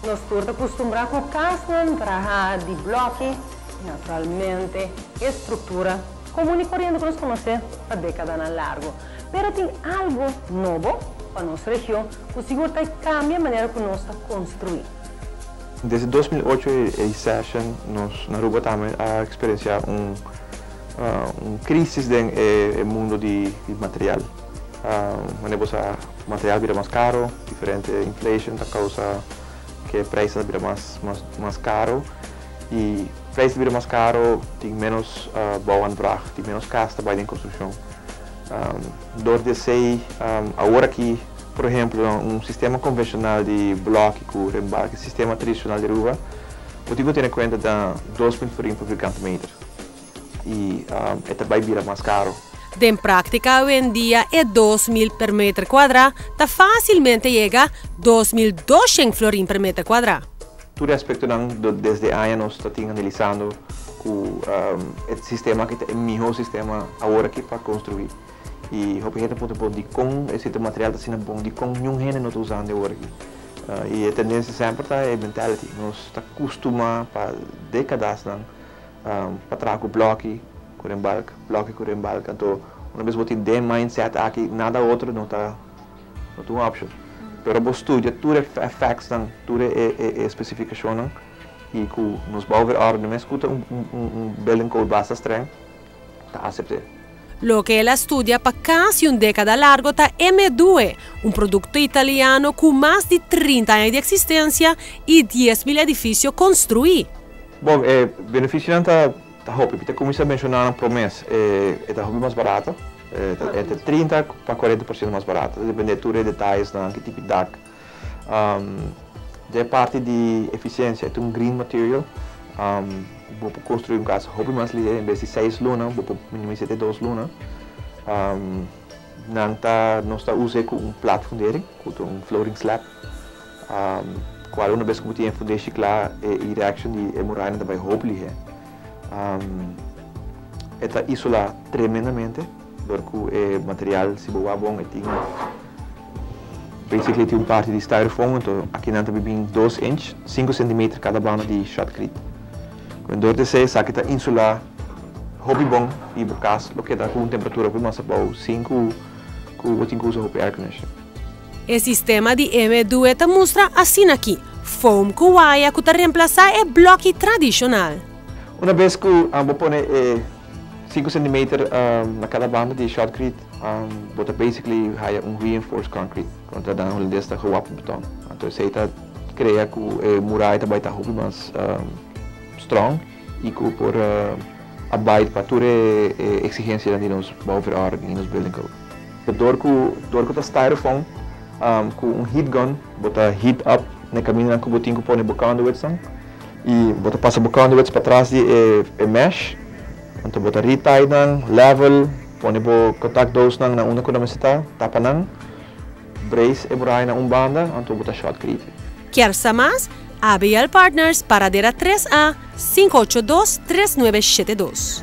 Nos tur ta kustumbrá ku kasnan trahá di blòki i naturalmente e struktura komun i koriente ku nos konosé pa dékadanan largu. Pero tin algu nobo pa nos region ku sigur ta kambia e manera ku nos ta konstruí. Desde 2008 e recession nos na Aruba tambe a eksperensiá un un krisis den e mundo di material. Wanneer bo sa material bira mas caro, diferente inflation ta causa cu e prijsnan ta bira mas mas caro y prijs ta bira mas caro tin menos bouwaanvraag, tin menos cas ta bay den construccion. Door di esey awor aki por ehemplo un sistema convencional di bloki cu rembalke, sistema tradicional di Aruba, bo tin cu tene cuenta ta 2000 florin pa vierkante meter. Y e ta bay bira mas caro. Den práktika awendia e 2000 per meter kuadrá ta fásilmente yega 2200 florin per meter kuadrá. Tur e aspektonan desde aña nos ta tin analisando ku e sistema aki ta e mihó sistema awor aki pa konstruí. I hopi hende a puntra bo dikon e sierto material ta asina bon, dikon niun hende no ta usando awor aki. I e tendensia semper ta e mentality. Nos ta kustumá pa dékadasnan pa traha ku blòki ku rembalk, blòki ku rembalk. Anto una bes bo tin den mindset aki nada otro no ta no ta un option. Pero bo studia tur e factsnan, tur e e espesifikashonnan i ku nos bouwverordening mes ku ta un un building code basta streng ta asept'é. Loke el a studia pa kasi un dékada largo ta M-Due, un produkto italiano ku mas di 30 aña di eksistensia i 10,000 edifisio konstruí. Bon, e benefisionan ta ta hopi. Mi ta kuminsá menshoná nan promés. E ta hopi mas barato. E ta entre 30 pa 40% mas barato. Ta dependé tur e detayesnan, ki tipo di dak. Den e parti di efisiensia, e ta un green material. Bo por konstruí un kas hopi mas lihe. En bes di 6 luna, bo por minimisá te 2 luna. Nan ta, nos ta us'é ku un plat fundering, ku ta un floating slab. Cual una bes cu bo tin e fundeshi cla e erection di e muraynan ta bay hopi lihe. E ta isola tremendamente dor cu e material si bo wak bon e tin basically tin un parti di styrofoam anto akinan ta bin 2 inch, 5 centimeter cada banda di shotcrete. Dor di esey esaki ta insula hopi bon y bo cas lo keda cu un temperatura hopi mas abou sin cu bo tin cu usa hopi air conditioner. E sistema di M-Due ta mustra asina aki, foam ku waya ku ta remplasá e blòki tradishonal. Una bes ku bo pone e 5 centimeter na kada banda di shotcrete, bo ta basically haya un reinforced concrete, ku ta na hulandes ta gewapend beton. Anto esei ta krea ku e muraya ta bai ta hopi mas strong i ku por abide pa tur e eksigensianan di nos bouwverordening i nos building code. Dor ku ta styrofoam, ku un heat gun bo ta heat up na kamindanan ku bo tin ku pone bo conduits nan i bo ta pasa bo conduits patras di e mesh, anto bo ta retie nan, level, pone bo contact doos nan na unda ku nan mester ta, tapa nan, brace e muraya na un banda, anto bo ta shotcrete. Kier sa mas? ABL Partners, Paradera 3A, 582 3972.